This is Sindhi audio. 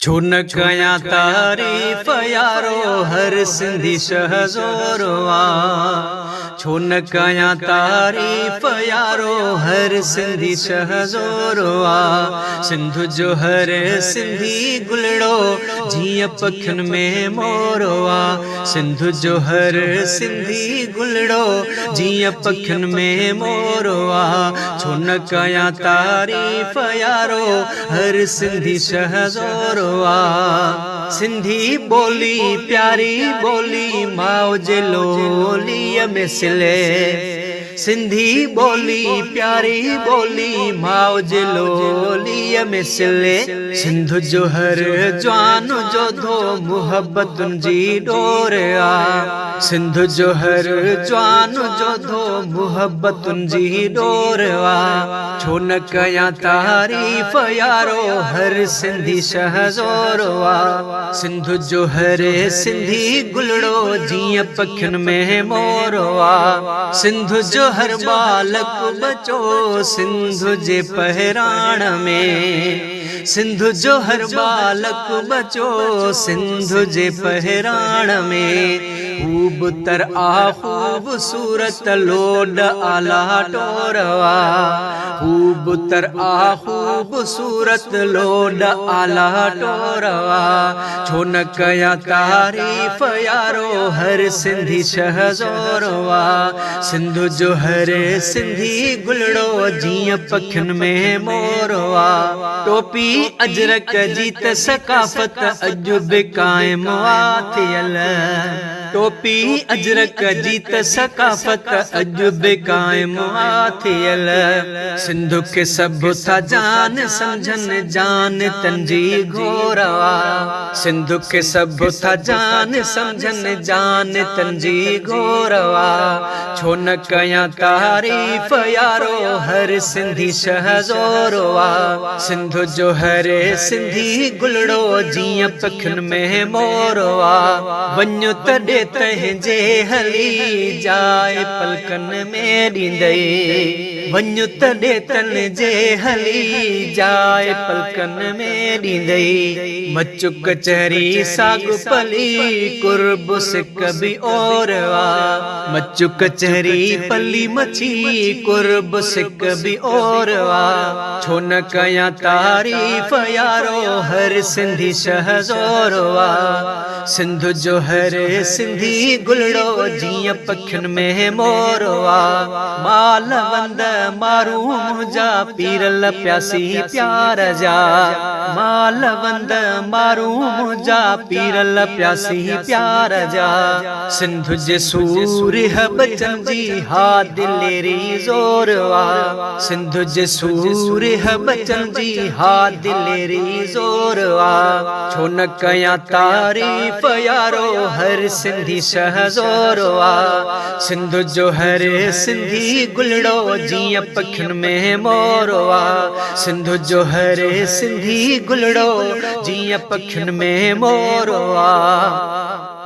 ڇو نه ڪيان تعريف يارو هر سنڌي شهزور آ. ڇو نه ڪيان تعريف يارو هر سنڌي شهزور آ. سنڌ جو هر سنڌي گلڙو جيئن پکين ۾ مور آ. سنڌ جو هر سنڌي گلڙو جيئن پکين ۾ مور آ. ڇو نه ڪيان تعريف يارو هر سنڌي شهزور آ. سنڌي ٻولي پياري ٻولي ماء جي لوليء ۾ سلي. سنڌي ٻولي پياري ٻولي ماء جي لوليء ۾ سلي. سنڌ جو هر جوان جوڌو محبتن جي ڏور آ. سنڌ جو هر جوان جوڌو محبتن جي ڏور آ. ڇو نه ڪيان تعريف يارو هر سنڌي شهزور آ. سنڌ جو هر سنڌي گلڙو جيئن پکين ۾ مور آ. سنڌ جو هر ٻالڪ ٻچو سنڌ جي پهراڻ ۾. سنڌ جو هر ٻالڪ ٻچو سنڌ جي پهراڻ ۾. خوب تر آ خوبصورت لوڏ آلا ٽور آ. خوب تر آ خوبصورت لوڏ آلا ٽور آ. ڇو نه ڪيان تعريف يارو هر سنڌي شهزور آ. سنڌ جو هر سنڌي گلڙو جيئن پکين ۾ مور آ. ٽوپي اجرڪ جي ته ثقافت اڄ به قائم آ ٿيل. ٽوپي اجرڪ جي ته ثقافت اڄ به قائم آ ٿيل. سنڌ کي سڀ ٿا جان سمجهن جان تن جي گهور آ. سنڌ کي سڀ ٿا جان سمجهن جان تن جي گهور آ. ڇو نه ڪيان تعريف يارو هر سنڌي شهزور آ. سنڌ جو هر سنڌي گلڙو جيئن پکين ۾ مور آ. وڃ ته ڏي تنهنجي هلي جاء پلڪن ۾ ڏيندئي. وڃ ته ڏي تنهنجي هلي جاء پلڪن ۾ ڏيندئي. مچ ڪچهري ساڳ پلي قرب سڪ به اور آ. مچ ڪچهري پلي مڇي قرب سڪ به اور آ. ڇو نه ڪيان تعريف يارو هر سنڌي شهزور آ. سنڌ جو هر سنڌي گلڙو جيئن پکين ۾ مور آ. مال وند مارون منهنجا پيرل پياسي پيار جا. مال وند مارون منهنجا پيرل پياسي پيار جا. سنڌ جي سورهيه ٻچن جي ها دليري زور آ. سنڌ جي سورهيه ٻچن جي ها دليري زور آ. ڇو نه ڪيان تعريف يارو هر سنڌي شهزور آ. سنڌ جو هر سنڌي گلڙو جيئن پکين ۾ مور آ. سنڌ جو هر سنڌي گلڙو جيئن پکين ۾ مور آ.